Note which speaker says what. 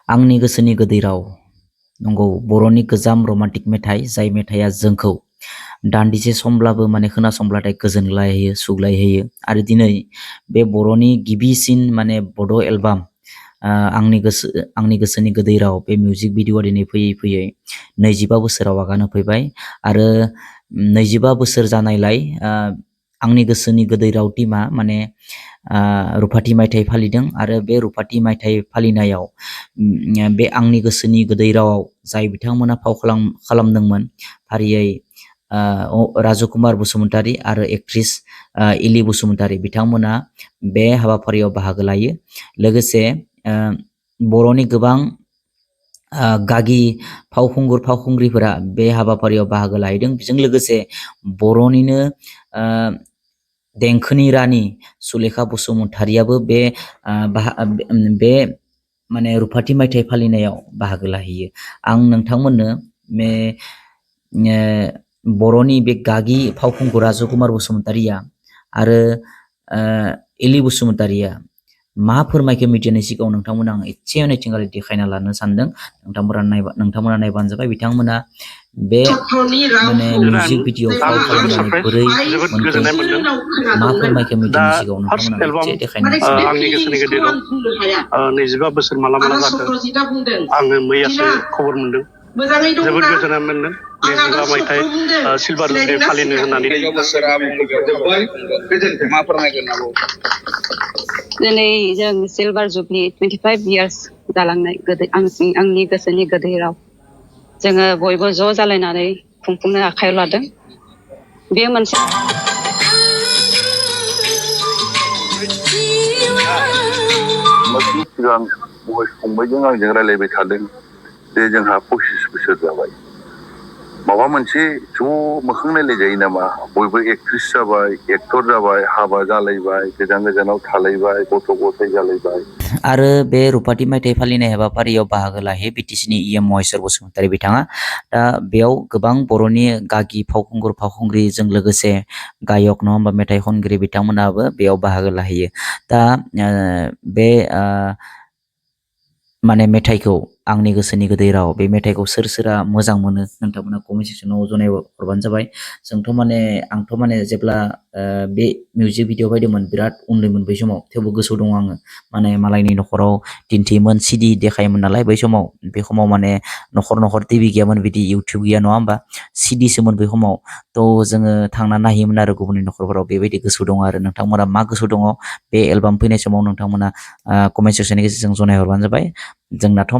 Speaker 1: आंनि गोसोनि गोदै राव नंगौ बर'नि गोजाम रमान्टिक मेथाइ जाय मेथाइया जोंखौ दान्दिसे समब्लाबो माने खोनासंब्लाथाय गोजोनग्लायहोयो सुग्लायहोयो आरो दिनै बे बर'नि गिबिसिन माने बड' एलबाम आंनि गोसोनि गोदै राव बे मिउजिक भिडिअआ दिनै फैयै फैयै 25 बोसोराव आगान होफैबाय आरो 25 बोसोर जानायलाय आंनि गोसोनि गोदै राव टीमा माने रुफाथि मायथाइ फालिदों आरो बे रुफाथि मायथाइ फालिनायाव बे आंनि गोसोनि गोदै रावाव जाय बिथांमोना फाव खालामदोंमोन फारियै राजु कुमार बसुमतारी आरो एक्ट्रिस इलि बसुमतारी बिथांमोना बे हाबाफारियाव बाहागो लायो लोगोसे बर'नि गोबां गागि फावखुंगुर फावखुंग्रिफोरा बे हाबाफारियाव बाहागो लाहैदों बेजों लोगोसे बर'निनो देंखोनि रानि सुलेखा बसुमतारियाबो बे माने रुफाथि मायथाइ फालिनायाव बाहागो लाहैयो आं नोंथांमोननो बर'नि बे गागि फावखुंगुर राजु कुमार बसुमतारिया आरो इलि बसुमतारिया मा फोरमायखो मिडियानि सिगाङाव नोंथांमोना आं एसे अनैथिंगारि देखायना लानो सानदों नोंथांमोना नायबानो जाबाय बिथांमोना बे माने मिउजिक भिडिअ फाव खालामनानै बोरै मोनखो मा फोरमायखो मिडियानि सिगाङाव नोंथांमोना एसे देखायनो
Speaker 2: आंनि गोसोनि गोदै राव 25 बोसोर माला जाखो आङो मैयासो खबर मोनदों जोबोद गोजोननाय मोनदों 25 मायथाइ सिलभार जुबलि फालिनो होननानै
Speaker 3: मा फोरमायगोन आबौ
Speaker 4: दिनै जों सिलभार जुबलि 25 इयार्स जालांनाय आंनि गोसोनि गोदै राव जोङो बयबो ज' जालायनानै खुंफुंनो आखायाव लादों बे मोनसे
Speaker 3: सिगां फंबायजों आंजों रायलायबाय थादों जे जोंहा 25 बोसोर जाबाय माबा मोनसे ज' मोखां नायलायजायो नामा बयबो एक्ट्रिस जाबाय एक्टर जाबाय हाबा जालायबाय गोजान गोजानाव थालायबाय गथ' गथाय जालायबाय
Speaker 1: आरो बे रुफाथि मायथाइ फालिनाय हाबाफारियाव बाहागो लाहैयो बिटिसिनि इएम महेश्वर बसुमतारी बिथाङा दा बेयाव गोबां बर'नि गागि फावखुंगुर फावखुंग्रिजों लोगोसे गायक नङा होमबा मेथाइ खनगिरि बिथांमोनाबो बेयाव बाहागो लाहैयो दा बे माने मेथाइखौ आंनि गोसोनि गोदै राव बे मेथाइखौ सोर सोरा मोजां मोनो नोंथांमोना कमेन्ट सेक्सनाव जनाय हरबानो जाबाय आंथ' माने जेब्ला बे मिउजिक भिडिअ बायदोंमोन बिराद उन्दैमोन बै समाव थेवबो गोसोआव दङ आङो माने मालायनि न'खराव दिन्थियोमोन सिडि देखायोमोन नालाय बै समाव माने न'खर टिभि गैयामोन बिदि इउटुब गैया नङा होमबा सिडिसोमोन बै समाव थ' जोङो थांना नायोमोन आरो गुबुननि न'खरफोराव बेबायदि गोसो दङ आरो नोंथांमोना मा गोसो दङ बे एलबाम फैनाय समाव नोंथांमोना कमेन्ट सेक्सननि गेजेरजों जनायहरबानो जाबाय जोंनाथ'